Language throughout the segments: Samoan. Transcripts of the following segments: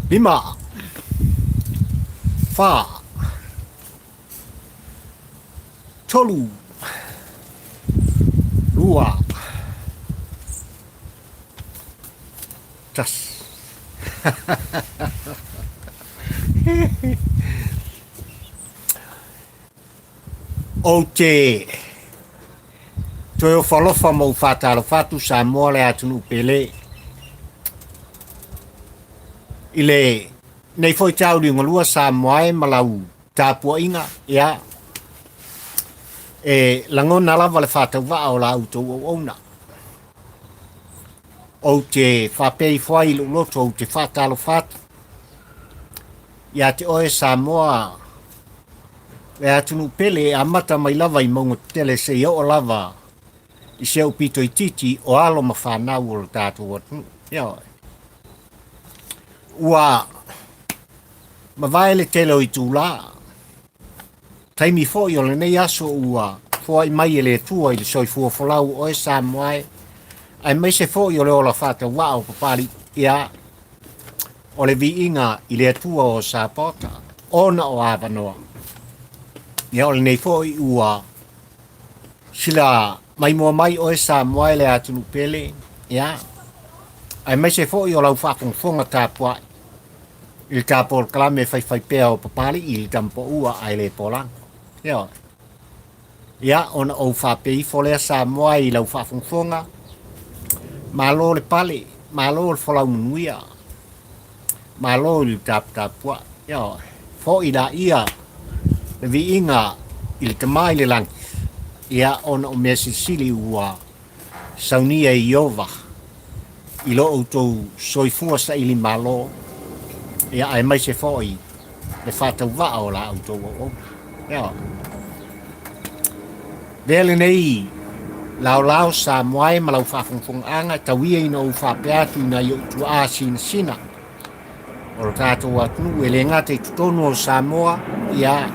Lima, fa, tolu, lua, tasi. Ou te toe ofo alofa ma ou faatalofa atu Samoa le atunuu pele i lenei foi tauliugalua Samoa e ma lau tapuaiga, ia, e lagona lava le faatauvaa o la outou auauna. Ou te faapea ifo ai i lou loto, ou te faatalofa atu ia te oe Samoa le atunuu pele e amata mai lava i mauga tetele seia oo lava i si ou pito itiiti o alo ma fanau o le tatou atunuu. Ioe. Ua mavae le tele o itulā, taimi foi o lenei aso ua foai mai e le Atua i le soifua folau o oe Samoa e, aemaise foi o le ola faatauvaa o Papalii, ia, o le viiga i le Atua o Sapaota, ona o avanoa. Ia o lenei foi ua sila maimoa mai oe Samoa e le atunuu pele, ia, aemaise foi o lau faafogafoga tapuai i le ta polokalame faifaipea o Papalii i le Tamapaua ae le Polago. Ioe. Ia, ona ou faapea ifo lea Samoa i lau faafogafoga, malo le pale, malo le folau manuia, malo i le taputapuai. Ioe. Foi laia le viiga i le Tama i le lagi, ia, ona o mea silisili ua saunia e Ieova i lo outou soifua saili malo, ia, aemaise foi le faatauvaa o la outou auauna. Ioe. Avea lenei laolao Samoa e ma lau faafogafogaaga, tau ia ina ou faapea atu i nai ou tuaa sinasina o lo tatou atunuu e le gata i totonu o Samoa, ia,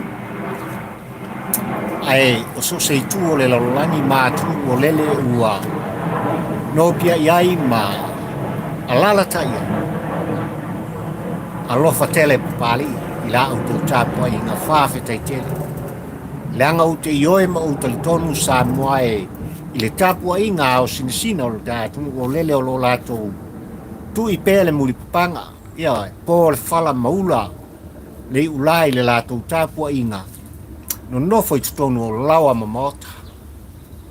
ae o so o se itu o le lalolagi ma atunuu o lele ua nopiai ai ma alalatai ai. Alofa tele Papalii i la outou tapuaiga faafetai tele. Leaga ou te ioe ma ou talitonu Samoa e i le tapuaiga ao sinasina o le ta atunuu o lele o lo latou tui pea le mulipapaga, ia, po le fala ma ula le iulā i le latou tapuaiga nonofo i totonu o laoa ma maota,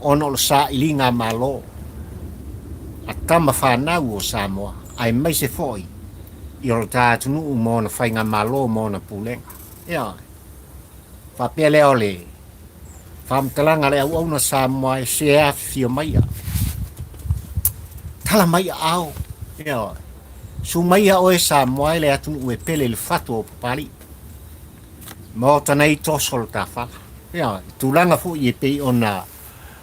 ona o le sailiga a Malo a tama fanau o Samoa, aemaise foi i o le ta atunuu ma ona faigamalo ma ona pulega. Ia, faapea lea o le faamatalaga a le auauna Samoa e se afifio maia. Tala mai aao, ia, su maia oe Samoa e le atunuu e pele i le fatu o Papalii. Maota nei toso le tafala. Ia, i tulaga foi e pei ona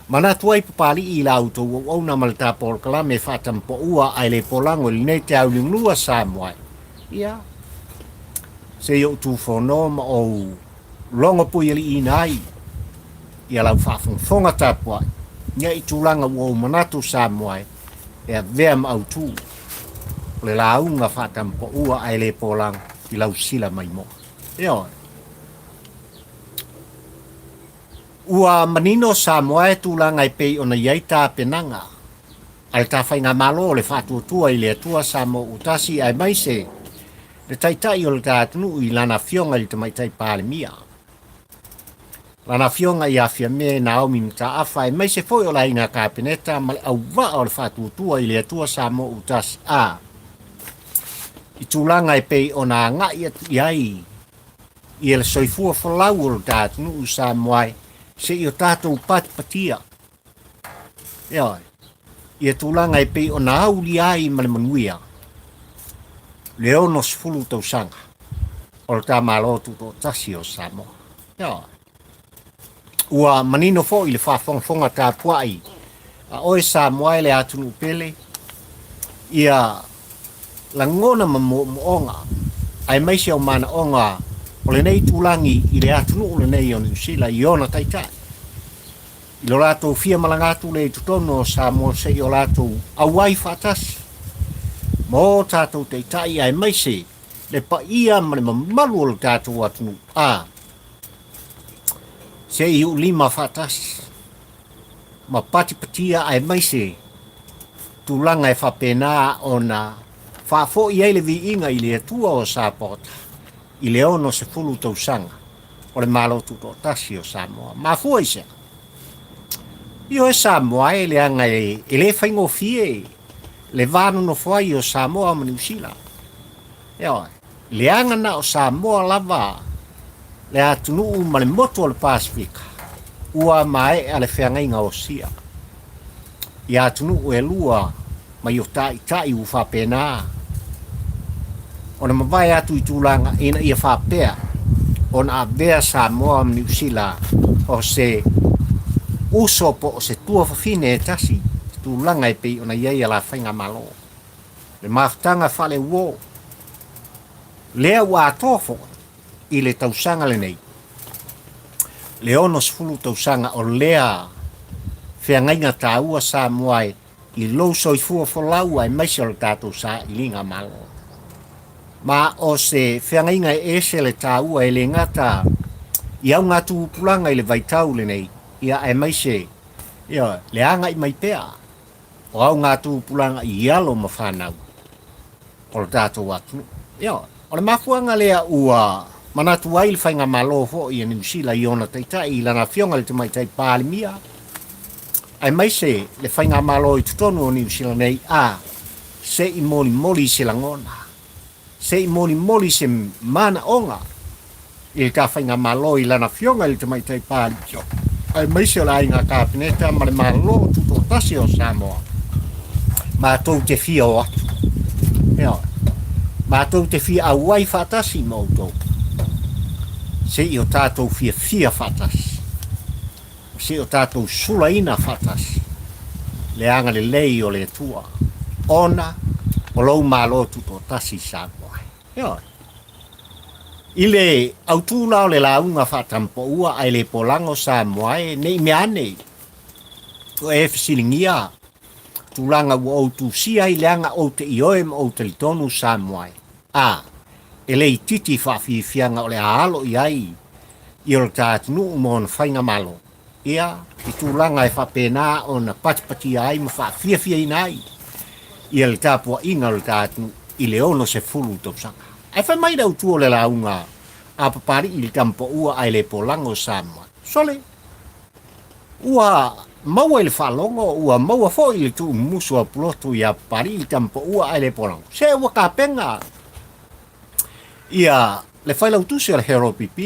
manatu ai Papalii i la outou auauna ma le ta polokalame e faatamapaua ae le polago i lenei te auliulua Samoa. Ia, se i ou tufono ma ou logo puialiiina ai ia lau faafogafoga tapuai, ia i tulaga ua ou manatu Samoa e avea ma autu o le lauga faatamapaua ae le polago i lau sila maimoa. Ioe. Ua manino Samoa e tulaga e pei ona i ai tapenaga a le ta faigamalo o le faatuatua i le Atua Samoa ua tasi aemaise le Taitai o le ta atunuu i lana Afioga i le Tamaitai Palemia, lana Afioga ia Fiame Naomi Mataafa, aemaise foi o le Aiga Kapeneta ma le auvaa o le faatuatua i le Atua Samoa ua tasi a i tulaga e pei ona agai atu i ai ia le soifua folau o le ta atunuu Samoa e se i o tatou patipatia. Ioe, ia tulaga e pei ona aulia ai ma le manuia le 60 tausaga o le ta Malo Tutoatasi o Samoa. Ioe. Ua manino foi le faafogafoga tapuai a oe Samoa e le atunuu pele, ia lagona ma moomooga aemaise o manaoga o lenei itulagi i le atunuu lenei o Niu Sila i ona taitai. I lo latou fia malaga atu lea i totonu o Samoa seia o latou auai faatasi ma o tatou taitai aemaise le paia ma le mamalu o le tatou atunuu, a se i ulima faatasi ma patipatia aemaise tulaga e faapena ona faafoi ai le viiga i le Atua o Sapaota i le 60 tausaga o le Malo Tutoatasi o Samoa. Mafua i se? Ioe Samoa e leaga e le faigofie le va nonofo ai o Samoa ma Niu Sila. Ioe, leaga na o Samoa lava le atunuu ma le motu o le Pasefika ua maea le feagaiga osia i atunuu e lua mai o taitai ua faapena ona mavae atu i tulaga ina ia faapea ona avea Samoa ma Niu Sila o se uso po o se tuafafine e tasi i tulaga e pei ona i ai a la faigamalo. Le mafutaga faaleuo lea ua atoa foi i le tausaga lenei, le 60 tausaga o lea feagaiga taua Samoa e i lou soifua folau aemaise o le tatou sailiga malo. Ma o se feagaiga e ese le taua e le gata i augatupulaga i le vaitau lenei, ia aemaise ia le agai mai pea o augatupulaga i alo ma fanau o le tatou atunuu. Ia, o le mafuaaga lea ua manatu ai le faigamalo foi a Niu Sila i ona taitai i lana afioga i le Tamaitai Palemia, aemaise le faigamalo i totonu o Niu Sila nei, a se i molimoli se lagona, se i molimoli se manaoga i le ta faigamalo i lana afioga i le Tamaitai Palemia, aemaise o le aiga Kapeneta ma le Malo Tutoatasi o Samoa, matou te fia o atu. Ioe. Matou te fia auai faatasi ma outou, se i o tatou fiafia faatasi, se i o tatou sulaina faatasi le agalelei o le Atua, ona o lou Malo Tutoatasi Samoa. Ioe. I le autū la o le lauga faatampoua ae le polago Samoa e, ne i mea ane ua e fesiligia tulaga ua ou tusia ai leaga ou te ioe ma ou talitonu Samoa e, a e le itiiti faafiafiaga o le a alo i ai i o le ta atunuu ma ona faigamalo. Ia, i tulaga e faapena ona patipatia ai ma faafiafiaina ai ia le tapuaiga o le ta atunuu i le 60 tausaga. Ae fai mai le autu o le lauga a Papalii i le tamapaua ae le polago Samoa. Sole, ua maua i le faalogo, ua maua foi i le tuumumusu a Pulotu ia Papalii i le tamapaua ae le polago. Se ua tapena ia le failautusi o le Herald PP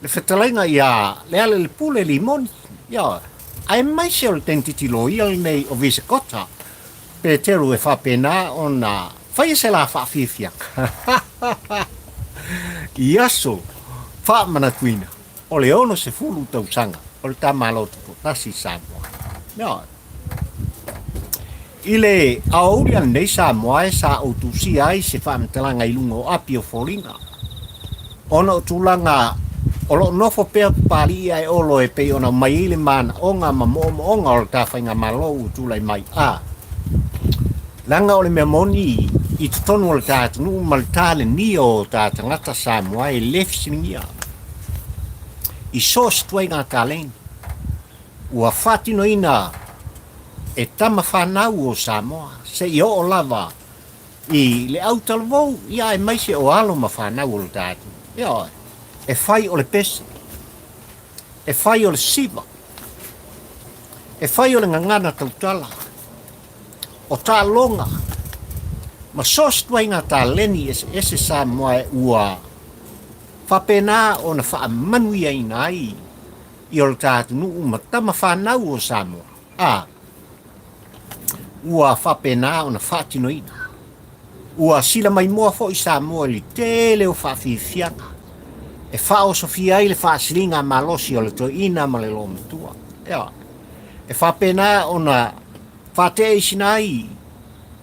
le fetalaiga ia Lealailepule Limoni, ia, aemaise o le tenititi loia lenei o Visekota Peteru e faapena ona faia se la faafiafiaga i aso faamanatuina o le 60 tausaga o le ta Malo Tutoatasi i Samoa. Ia, I le aoauli anei Samoa e sa ou tusia ai se faamatalaga i luga o api o foliga, ona o tulaga o lo o nofo pea Papalii ae olo e pei ona aumai ai le manaoga ma moomooga o le ta faigamalo ua tulai mai a leaga o le mea moni i totonu o le ta atunuu ma le talenia o ta tagata Samoa e le fesiligia i so o se tuaiga taleni. Ua faatinoina e tama fanau o Samoa seia oo lava i le autalavou, ia aemaise o alo ma fanau o lo ta atunuu. Ioe, e fai o le pese, e fai o le siva, e fai o le gagana tautala, o taaloga ma so o se ituaiga taleni eseese Samoa e ua faapena ona faamanuiaina ai i o le ta atunuu ma tama fanau o Samoa, a ua faapena ona faatinoina. Ua sila maimoa foi Samoa i le tele o faafiafiaga e faaosofia ai le faasiliga malosi o le toeaina ma le loomatua. Ioe. E faapena ona faateeisina ai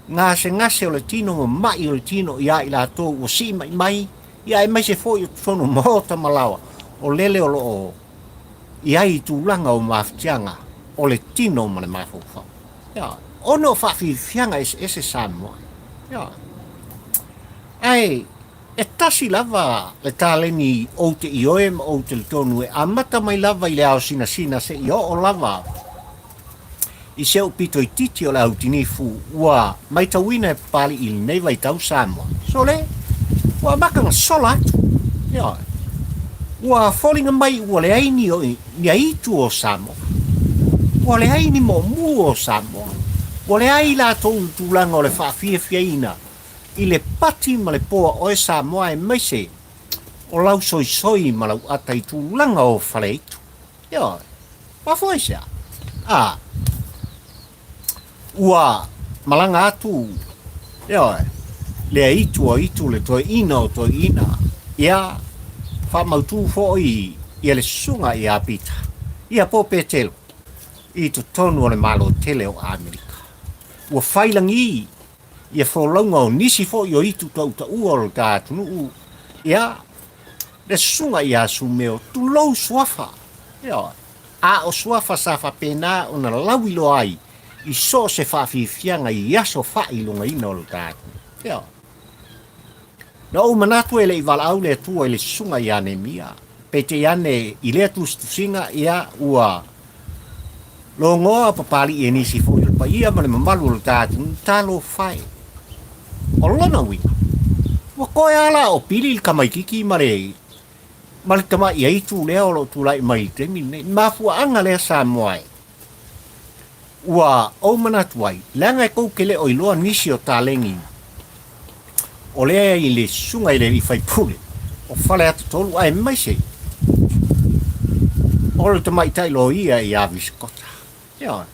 gasegase o le tino ma mai o le tino ia i latou ua sii mai mai Ia aemaise foi o totonu o maota ma laoa, o lele o lo o i ai i tulaga o mafatiaga o le tino ma le mafaufau. Ia, ona o faafiafiaga eseese Samoa. Ia, ae E tasi lava le taleni ou te ioe ma ou talitonu e amata mai lava i le ao sinasina seia oo lava i se ou pito itiiti o le au tinifu ua maitauina e Papalii i lenei vaitau Samoa. Sole, ua amata ona sola atu. Ioe. Ua foliga mai ua leai ni, ni aitu o Samoa. Ua leai ni moomu o Samoa. Ua leai latou i le tulaga o le faafiafiaina i le pati ma le poa oe Samoa aemaise o lau soisoi ma lau ata i tulaga o faleaitu. Ioe. Mafua i se a? A. Ua malaga atu, ioe, le aitu o aitu, le toeaina o toeaina, ia, faamautu foi ia le susuga ia Pita, ia po Petelo, i totonu o le Malo tele o Amerika. Ua failagi ia folauga o nisi foi o itu tautaua o le ta atunuu, ia, le susuga ia Sumeo, tulou suafa, ioe, a o suafa sa faapena ona lauiloa ai i so o se faafiafiaga i aso faailogaina o le ta atunuu. Ioe. Na ou manatu e le i valaau le Atua i le susuga ia Neemia, peitai ane i lea tusitusiga, ia, ua logoa Papalii e nisi foi o le paia ma le mamalu o le ta atunuu, talofa e. O lona uiga, ua toe lava la o Pili le tamaitiiti ma le ma le tamai aitu lea o lo o tulai mai i le taimi lenei. Le mafuaaga lea Samoa e ua ou manatu ai, leaga e tou te le o iloa nisi o taleni o lea i le susuga i le alii faipule o Faleata 3 aemaise o le tamaitai loia ia Visikota. Ioe.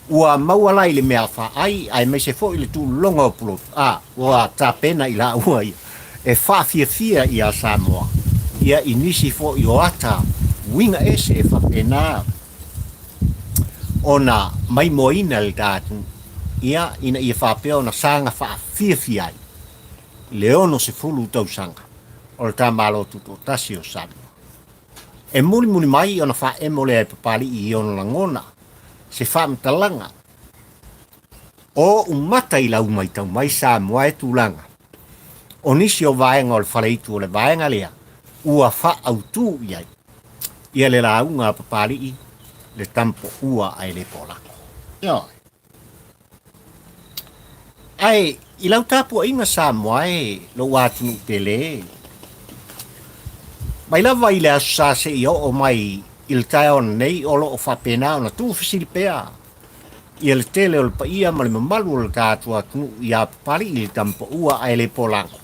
Ua maua la i le mea faai aemaise foi le tuuloga o Pulotu, a ua tapena i laua ia e faafiafia ia Samoa ia i nisi foi o ata uiga ese e faapena ona maimoaina le ta atunuu ia ina ia faapea ona saga faafiafia ai le 60 tausaga o le ta Malo Tutoatasi o Samoa. E mulimuli mai ona faaemo lea e Papalii i ona lagona se faamatalaga o ou mata i lau maitau mai Samoa e tulaga o nisi o vaega o le faleitu o le vaega lea ua faaautu i ai ia le lauga a Papalii le tampoua ae le polako. Ioe. Ae i lau tapuaiga Samoa e lou atunuu pele, mai lava i le Aso Sa seia oo mai i le taeao nei o lo o faapena ona tuufesili pea ia le tele o le paia ma le mamalu o le tatou atunuu ia Papalii le Tamapaua ae le Polago.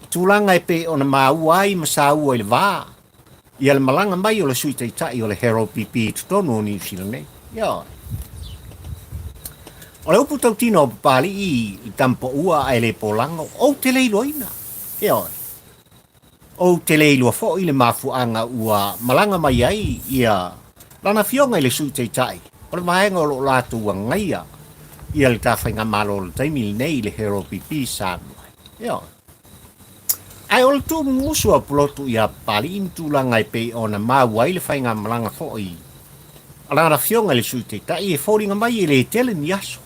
I tulaga e pei ona maua ai ma saua i le va ia le malaga mai o le Sui Taitai o le HRPP i totonu o Niu Sila nei. Ioe. O le upu tautino o Papalii i Tamapaua ae le Polago, ou te le iloaina. Ioe. Ou te le iloa foi le mafuaaga ua malaga mai ai ia lana afioga i le Sui Taitai o le vaega o lo o latou agaia ia le ta faigamalo o le taimi lenei i le HRPP Samoa. Ioe. Ae o le tuumumusu a Pulotu ia Papalii ma tulaga e pei ona maua ai le faigamalaga foi a lana afioga i le Sui Taitai e foliga mai e le tele ni aso.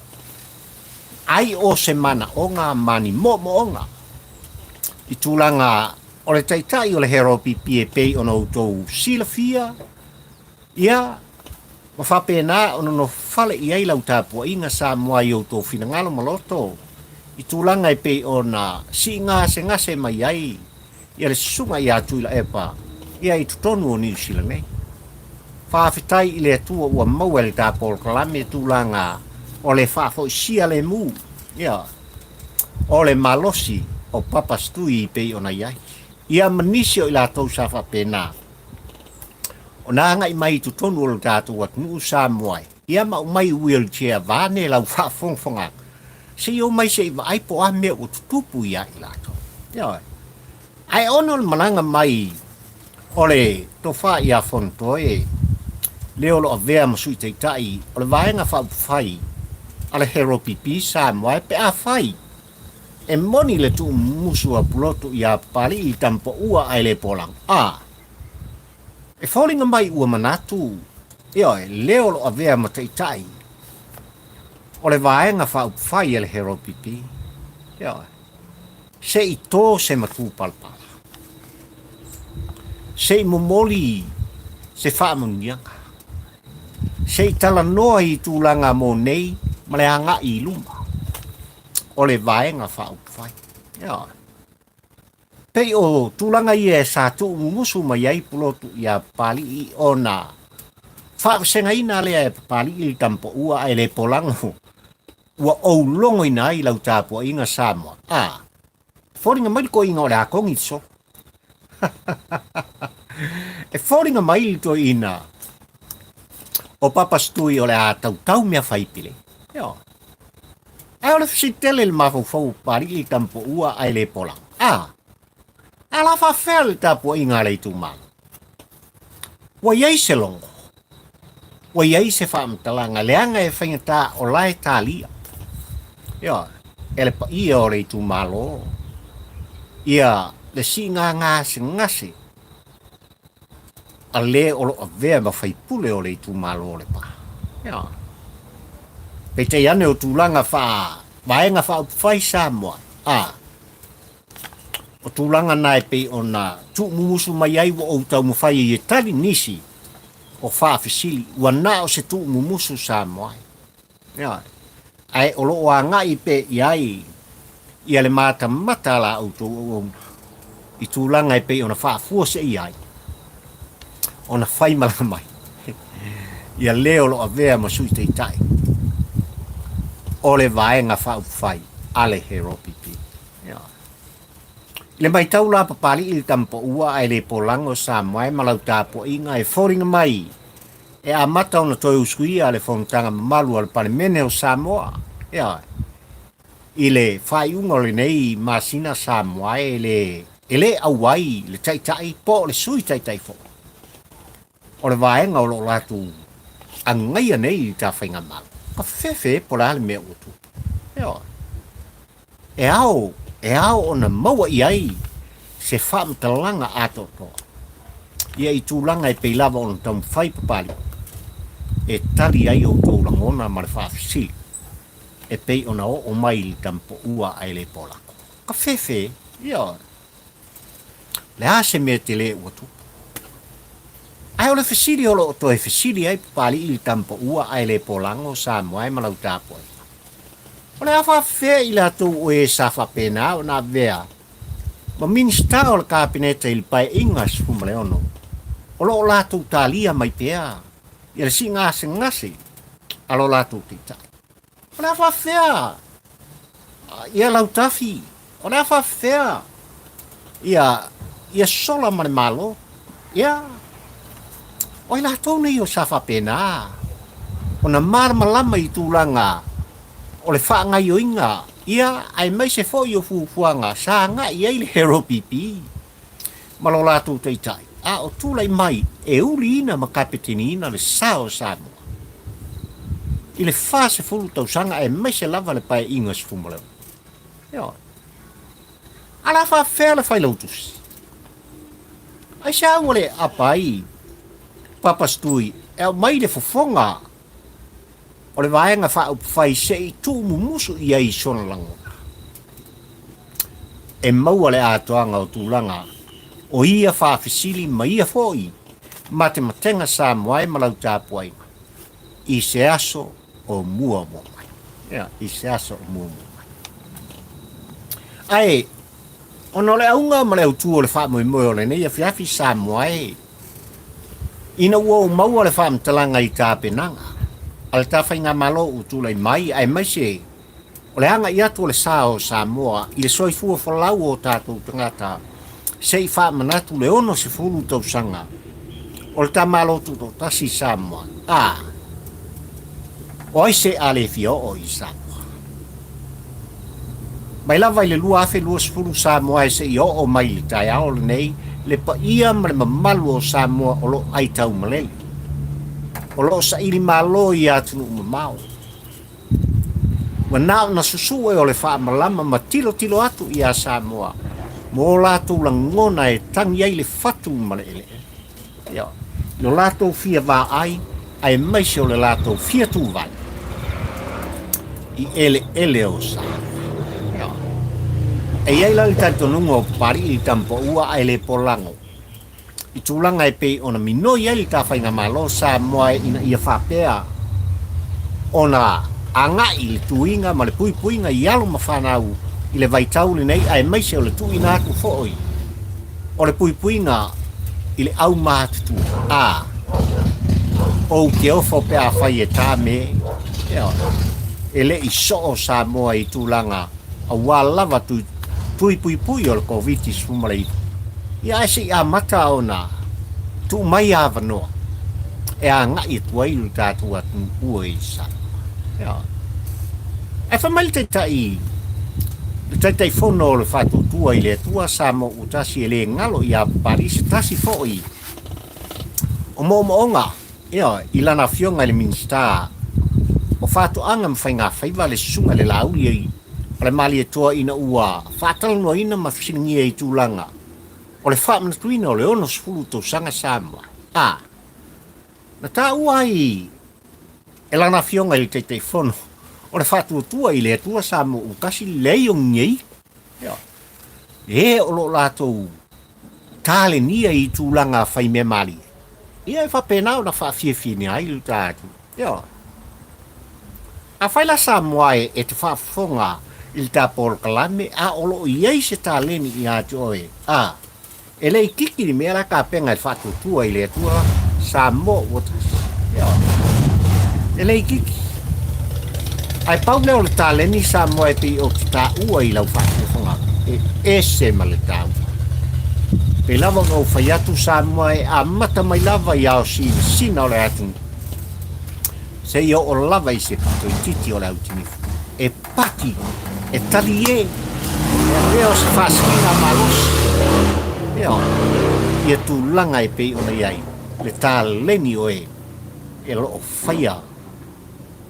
Ai o se manaoga ma ni moomooga i tulaga o le Taitai o le HRPP e pei ona outou silafia ia ma faapena ona nofale i ai lau tapuaiga Samoa i outou finagalo ma loto i tulaga e pei ona siigasegase mai ai ia le susuga ia Tuilaepa ia i totonu o Niu Sila nei. Faafetai i le Atua ua maua e le ta polokalame tulaga o le faafoisia lemu ia o le malosi o Papa Stui pei ona i ai ia ma nisi o i latou sa faapena ona agai mai i totonu o le tatou atunuu Samoa e ia ma aumai wheelchair vaeane lau faafogafogaga se i omai se i vaai po o a mea ua tutupu ia i latou. Ioe. Ae ona o le malaga mai o le tofa ia Fonotoe le o lo o avea ma Sui Taitai o le Vaega Faaupufai a le HRPP Samoa e pe afai e moni le tuumumusu a Pulotu ia Papalii i Tamapaua ae le Polago. A e foliga mai ua manatu, ioe, le o lo o avea ma Taitai o le Vaega Faaupufai a le HRPP. Ioe. Se i tō se matūpalapala. Se i momoli se faamanuiaga. Se i talanoa i tulaga mo nei ma le agai i luma o le Vaega Faaupufai. Ioe. Pei o tulaga ia sa tuumumusu mai ai Pulotu iā Papali'i ona faavasegaina lea e Papali'i le tamapaua ae le polago ua ou logoina ai lau tapuaiga Samoa. A, foliga mai le toeaina o le a togi le solo. E foliga mai le toeaina o Papasitui o le a tautau mea fai pele. Ioe. Ae o le fesili tele i le mafaufau o Papali'i le tamapaua ae le polago. A, a la faafefea le tapuaiga a le itumalo? Ua i ai se logo? Ua i ai se faamatalaga leaga e faigata o la e talia. Ioe, e le paia o le itumalo ia le siiga gasegase a le o lo o avea ma faipule o le itumalo o Lepa. Ioe. Peitai ane o tulaga faa vaega faaupufai Samoa, a o tulaga na e pei ona tuumumusu mai ai ua ou taumafai ai e tali nisi o faafesili ua na o se tuumumusu Samoa. Ioe. Ae o lo o agai pea i ai ia le matamata a la outou auauna i tulaga e pei ona faafuasei ai ona faimalaga mai ia le o lo o avea ma Sui Taitai o le Vaega Faaupufai a le HRPP. Ioe. I le matau la Papali'i le tamapaua ae le polago Samoa e ma lau tapuaiga e foliga mai e amata ona toe usuia le fonotaga mamalu a le Palemene o Samoa. Ioe. I le faaiuga o lenei masina Samoa e le e le auai le Taitai po o le Sui Taitai foi o le vaega o lo o latou agaia nei i le ta faigamalo. Ka fefe po o le a le mea ua tupu. Ioe. E ao, e ao ona maua i ai se faamatalaga atoatoa ia i tulaga e pei lava ona taumafai Papali'i e tali ai outou lagona ma le faafesili e pei ona oo mai i le tamapaua ae le polako. Ka fefe, ioe. Le a se mea tele ua tupu? Ae o le fesili o lo o toe fesili ai Papali'i i le tamapaua ae le polago Samoa e ma lau tapuaiga. O le a faafefea i latou o e sa faapena ona avea ma Minisita o le Kapeneta i le Paeaiga 16, o lo o latou talia mai pea ia le siigasegase a lo latou taitai. O le a faafefea ia Lautafi? O le a faafefea ia ia sola ma le Malo? Ia, o i latou nei o sa faapena ona malamalama i tulaga o le faagaioiga ia aemaise foi o fuafuaga sa agai i ai le HRPP ma lo latou taitai, a o tulai mai e uliina ma kapeteniina le sa o Samoa i le 40 tausaga aemaise lava le Paeaiga 16. Ioe. A la faafefea le Failautusi? Aisea ua le aapa ai Papasitui e aumai le fofoga o le Vaega Faaupufai se i tuumumusu i ai i sona lagona? E maua le atoaga o tulaga o ia faafesili ma ia foi matematega Samoa e ma lau tapuaiga i se aso o muamua mai. Ia, i se aso o muamua mai. Ae, ona o le auga ma le autu o le faamoemoe o lenei afiafi Samoa e, ina ua ou maua le faamatalaga i tapenaga a le ta faigamalo ua tulai mai, aemaise O le agai atu o le sa o Samoa i le soifua folau o tatou tagata se i faamanatu le 60 tausaga o le ta Malo Tutoatasi i Samoa, a o ai se a le fia oo i Samoa? Mai lava i le 2020 Samoa e se i oo mai i le taeao lenei le paia ma le mamalu o Samoa o lo o aitaumalele, o lo o saili malo i atunuu mamao. Ua na ona susue o le faamalama ma tilotilo atu iā Samoa mo o latou lagona e tagi ai le fatu ma le eleele. Ioe, i lo latou fia vaai aemaise o le latou fia tuvai i eleele o Samoa. Ioe. E i ai la le talitonuga o Papali'i i le Tamapaua ae le polago i tulaga e pei ona minoi ai le Tafaigamalo Samoa ina ia faapea ona agai i le tuiga ma le puipuiga i alo ma fanau i le vaitau lenei aemaise o le tuuina atu foi o le puipuiga i le aumatutua. A ou te ofo pe afai e ta me, e le i soo Samoa i tulaga aua lava tui, tui puipui o le Koviti-19. Ia ae se i amata ona tuu mai avanoa e agai atu ai lo tatou atunuu e i Samoa. Ia. Ae fai mai le Taitai, le Taitaifono o le Faatuatua i le Atua Samoa ua tasi e le galo ia Papalii se tasi foi o moomooga, ioe, i lana afioga i le Minisita o Faatoaga ma Faigafaiva le Susuga i le Laauli o le Malietoa ina ua faatalanoaina ma fesiligia i tulaga o le faamanatuina o le 60 tausaga Samoa. A na taua ai e lana afioga i le Taitaifono o le Faatuatua i le Atua Samoa ua tasi le leai o ni nei, ioe, e o lo o latou talenia i tulaga fai mea malie, ia e faapena ona faafiafiaina ai lo ta atunuu. Ioe. Afai la Samoa e, e te faafofoga i le ta polokalame a o lo o i ai se taleni ia te oe, a, e le itiiti le mea la tapena e le faatuatua i le Atua Samoa ua tasi. Ioe. E le itiiti. Ae pau lea o le taleni Samoa e pei ou te taua i lau faafogafoga e ese ma le taua. Pei lava ona ou fai atu Samoa e amata mai lava i ao sinasina o le atunuu seia oo lava i se pito itiiti o le autinifu e pati, e talie, e avea o se faasiliga malosi. Ioe, ia tulaga e pei ona i ai le taleni o e e lo o faia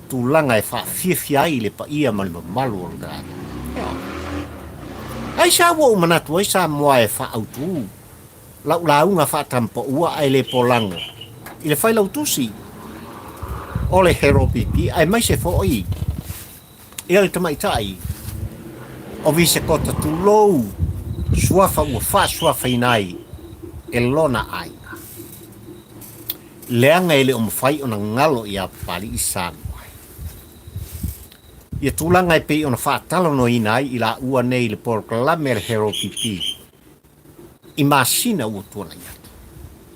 tulaga e faafiafia ai le paia ma le mamalu o le tagata. Ioe. Aisea ua ou manatu ai Samoa e faaautu lau lauga faatampaua ae le polago i le failautusi o le Heropipi aemaise foi ia le tamaitai o Visekota tulou suafa ua faasuafaina ai e lona aiga. Leaga e le o mafai ona galo ia Papali'i Samoa. Ia tulaga e pei ona faatalanoaina ai i laua nei i le polokalame a le Heropipi i masina ua tuanai atu.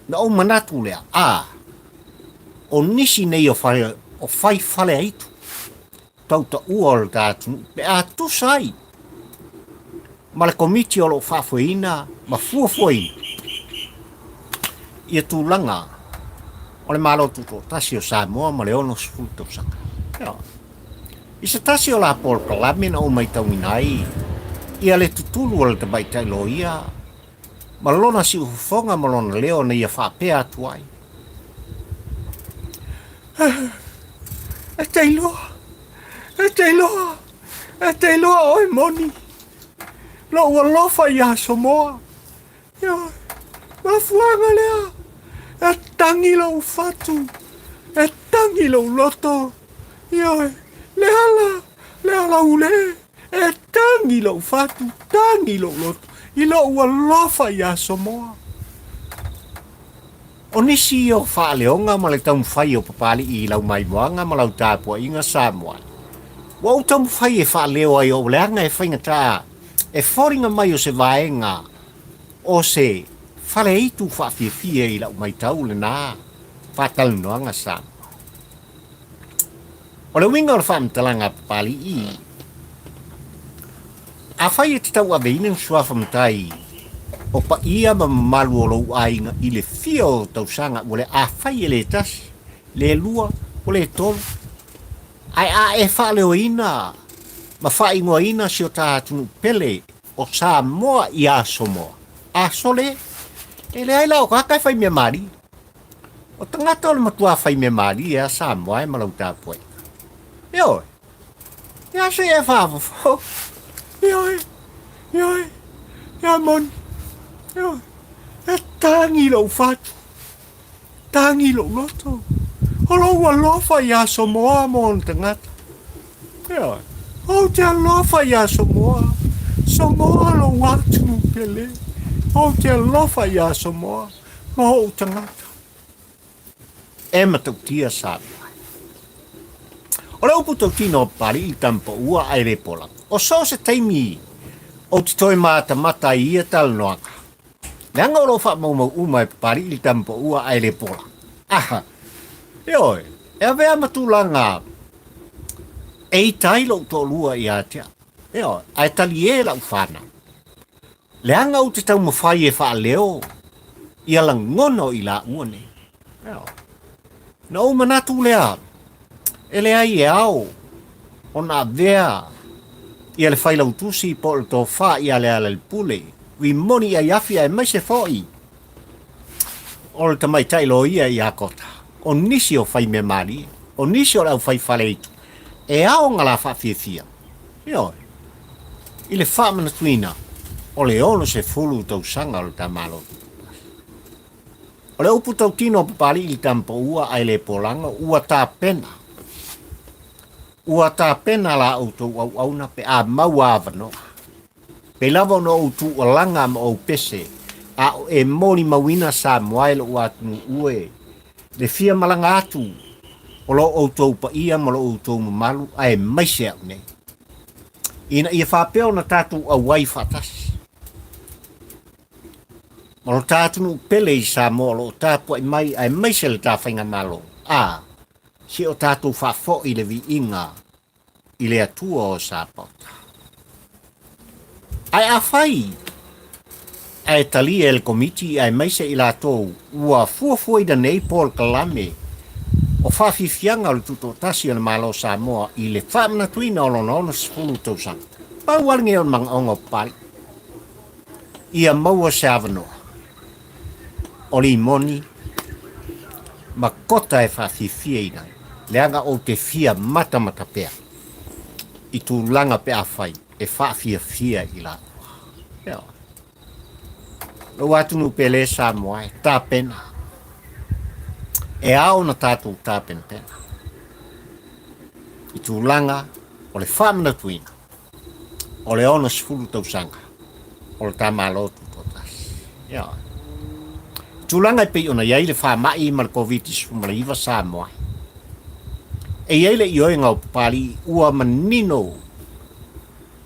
Na ou manatu lea, a, o nisi nei o fale, o fai faleaitu, tautaua o le ta atunuu, pe a tusa ai ma le komiti o lo o faafoeina ma fuafuaina ia tulaga o le Malo Tutoatasi o Samoa ma le 60 tausaga. I se tasi o la polokalame na ou maitauina ai ia le tutulu o le tamaitai loia ma lona siufofoga ma lona leo na ia faapea atu ai, E te iloa, e te iloa, e te iloa oe moni, lou alofa iā Samoa. Ioe, mafuaaga lea, e tagi lou fatu, e tagi lou loto, ioe, le ala, le ala ule, e tagi lou fatu, tagi lou loto, i lou alofa iā Samoa. O nisi ia o faaleoga ma le taumafai o Papali'i i lau maimoaga ma lau tapuaiga Samoa. Ua ou taumafai e faaleo ai o leaga e faigata e foliga mai o se vaega o se faleitu faafiafia i lau maitau lena faatalanoaga Samoa. O le uiga o le faamatalaga a Papali'i, afai e te tauaveina ni suafa matai o paia ma mamalu o lou aiga i le fia o tausaga ua le afai e le tasi, le lua, o le tolu, ae a e faaleoina ma faaigoaina si o ta atunuu pele o Samoa iā Somoa, a sole, e leai la o tagata e fai mea malie. O tagata o le matua fai mea malie a Samoa e ma lau tapuaiga. Ioe, ia se e fafofo. Ioe, ioe, ia moni. Ioe, e tagi lou fatu, tagi lou loto. O lou alofa iā Samoa mo ona tagata. Ioe, ou te alofa iā Samoa. Samoa lou atunuu pele, ou te alofa iā Samoa ma ou tagata. E matautia Samoa. O le upu tautino o Papali'i i Tamapaua ae le pola. O so o se taimi ou te toe matamata ai i ia talanoaga, leaga o lo o faamaumau uma e Papali'i le Tamapaua ae le pola. Aha! Ioe, e avea ma tulaga e ita ai lou toalua ia te au. Ioe, ae talie lau fanau. Leaga ou te taumafai e faaleo ia lagona o i laua nei. Ioe. Na ou manatu lea, e leai e ao ona avea ia le failautusi po o le tofa ia Lealailepule, Rimoni Aiafi aemaise foi o le tamaitai loia ia Kota, o nisi o faimea malie, o nisi o le aufai faleitu, e ao ona la faafiafia, ioe, i le faamanatuina o le 60 tausaga o le ta Malo Tutoatasi. O le upu tautino a Papali'i i le Tamapaua ae le polaga, ua tapena, ua tapena la outou auauna pe a maua avanoa. Pei lava ona ou tuualaga ma ou pese, a o e molimauina Samoa e lou atunuu e, le fia malaga atu o lo outou paia ma lo outou mamalu aemaise au nei, ina ia faapea ona tatou auai faatasi. Ma lo ta atunuu pele i Samoa o lo o tapuai mai aemaise le ta faigamalo, a, se o tatou faafoi le viiga i le Atua o Sapaota. Ae afai ae talia e le Komiti aemaise i latou ua fuafuaina nei polokalame o faafiafiaga o le Tutoatasi o le Malo o Samoa i le faamanatuina o lona 60 tausaga, pau lava lenei o le manaoga o Papalii, ia maua se avanoa o limoni ma kota e faafiafiaina ai, leaga ou te fia matamata pea i tulaga pe afai e faafiafia i laua. Ioe. Lou atunuu pele Samoa e tapena. E ao ona tatou tapenapena i tulaga o le faamanatuina o le 60 tausaga o le ta Malo Tutoatasi. Ioe. Tulaga e pei ona i ai le faamai ma le Koviti-19 Samoa. E i ai le ioega o Papalii ua manino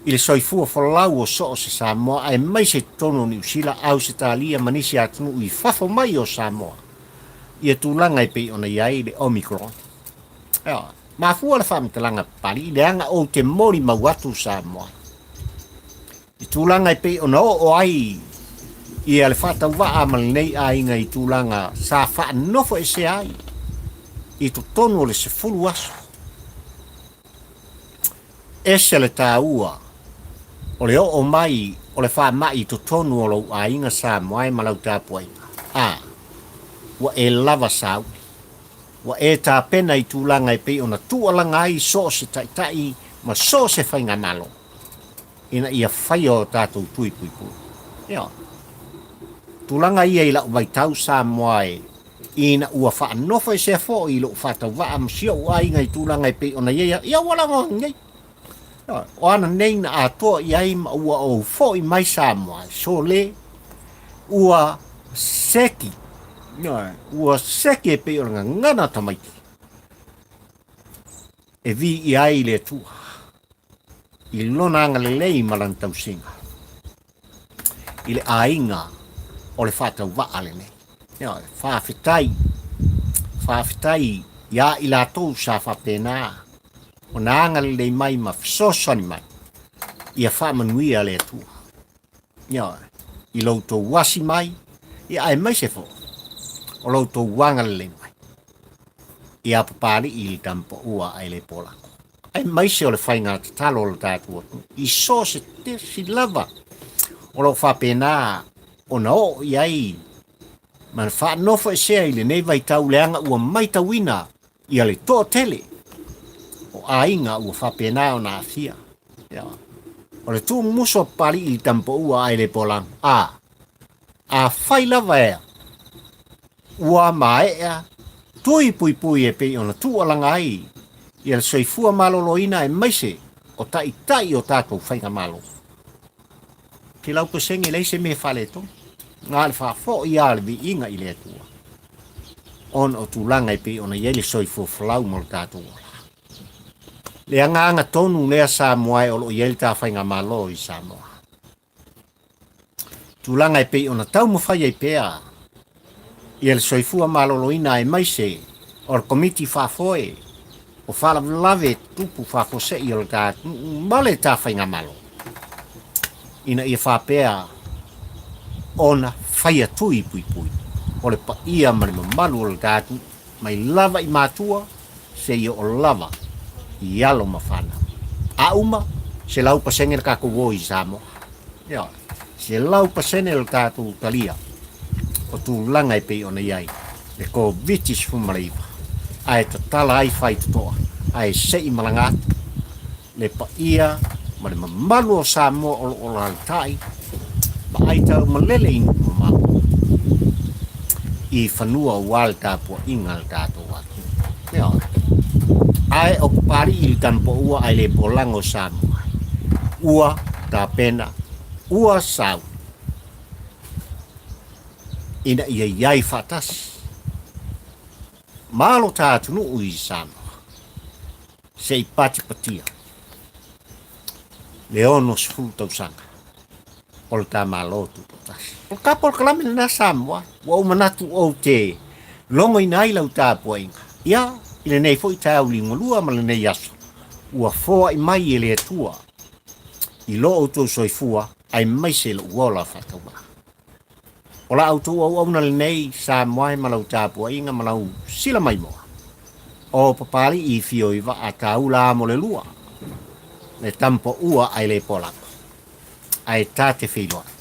i le soifua folau o so o se Samoa aemaise i totonu o Niu Sila, Ausetalia ma nisi atunuu i fafo mai o Samoa ia tulaga e pei ona i ai le Omicron. Ioe. Mafua le faamatalaga a Papalii leaga ou te molimau atu Samoa i tulaga e pei ona oo ai ia le faatauvaa ma lenei aiga i tulaga sa faanofoesea ai i totonu o le 10 aso. Ese le taua o le oo mai o le faamai i totonu o lou aiga Samoa e ma lau tapuaiga. A, ua e lava sauni. Ua e tapena i tulaga e pei ona tuualaga ai so o se taitai ma so o se faigamalo ina ia faia o tatou tui puipui. Ioe. Tulaga ia i lau vaitau Samoa e ina ua faanofoesea foi i lou faatauvaa ma si ou aiga i tulaga e pei ona i ai ia ua laga nei. Ioe. O ana nei na atoa i ai ma ua ou foi mai Samoa e sole ua seki. Ioe. Ua seki e pei o le gagana tamaiti e viia ai le Atua i lona agalelei ma lana tausiga i le aiga o le faatauvaa lenei. Ioe, faafetai, faafetai iā i latou sa faapena ona agalelei mai ma fesoasoani mai ia faamanuia le Atua. Ioe, i lo outou asi mai, ia aemaise foi o lo outou agalelei mai ia Papalii i le Tamapaua ae le Polako, aemaise o le faiga tatalo o le tatou atunuu i so o se tesi lava o lo o faapena ona oo i ai ma faanofoesea i lenei vaitau leaga ua maitauina ia le toatele o aiga ua faapena ona aafia. Ia. O le tuumuso a Papalii i le Tamapaua ae le Polago. A, afai lava ea ua maea tui puipui e pei ona tuualaga ai ia le soifua maloloina aemaise o taitai o tatou faigamalo. 100% e leai se mea e faaletonu. Na o le faafoi lava o le viiga i le Atua ona o tulaga e pei ona i ai le soifua folau ma lo tatou ola. Le agaga tonu lea Samoa e o lo o i ai le ta faigamalo i Samoa. Tulaga e pei ona taumafai ai pea ia le soifua maloloina aemaise o le Komiti Faafoe o Faalavelave Tutupu Faafuasei o le ta atunuu ma le ta faigamalo ina ia faapea ona faia tui puipui o le paia ma le mamalu o le ta atunuu mai lava i matua seia oo lava i alo ma fanau. A uma, 100% le tatou o i Samoa. Ioe, 100% le tatou talia o tulaga e pei ona i ai le Koviti-19, ae tatala ai faitotoa, ae se i malaga atu le paia ma le mamalu o Samoa o lo o alalatai ma aitau malele i nuu mamao i fanua aua le tapuaiga a le tatou atunuu. Ioe. Ae o Papalii i le Tanapoua ae le polago o Samoa. Ua tapena, ua sau ina ia i ai faatasi ma lo ta atunuu i Samoa. Se i patipatia le 60 tausaga o le ta Malo Tutoatasi. O le ta polokalame lena Samoa, ua ou manatu ou te logoina ai lau tapuaiga. Ia, i lenei foi taeao liugalua ma lenei aso, ua foai mai e le Atua i lo outou soifua aemaise lou ola faatauvaa. O la outou auauna lenei Samoa e ma lau tapuaiga ma lau sila maimoa. O Papalii i fio i vaa taula a mo le lua, le tampoua ae le polago, ae ta te feiloai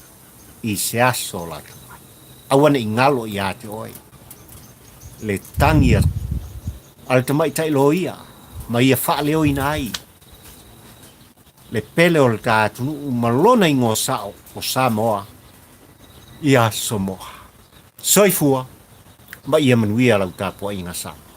i se aso lata mai. Aua ne i galo ia te oe le tagi a le tamaitai loia ma ia faaleoina ai le pele o le ta atunuu ma lona igoa sao o Samoa ia Samoa. Soifua ma ia manuia lau tapuaiga Samoa.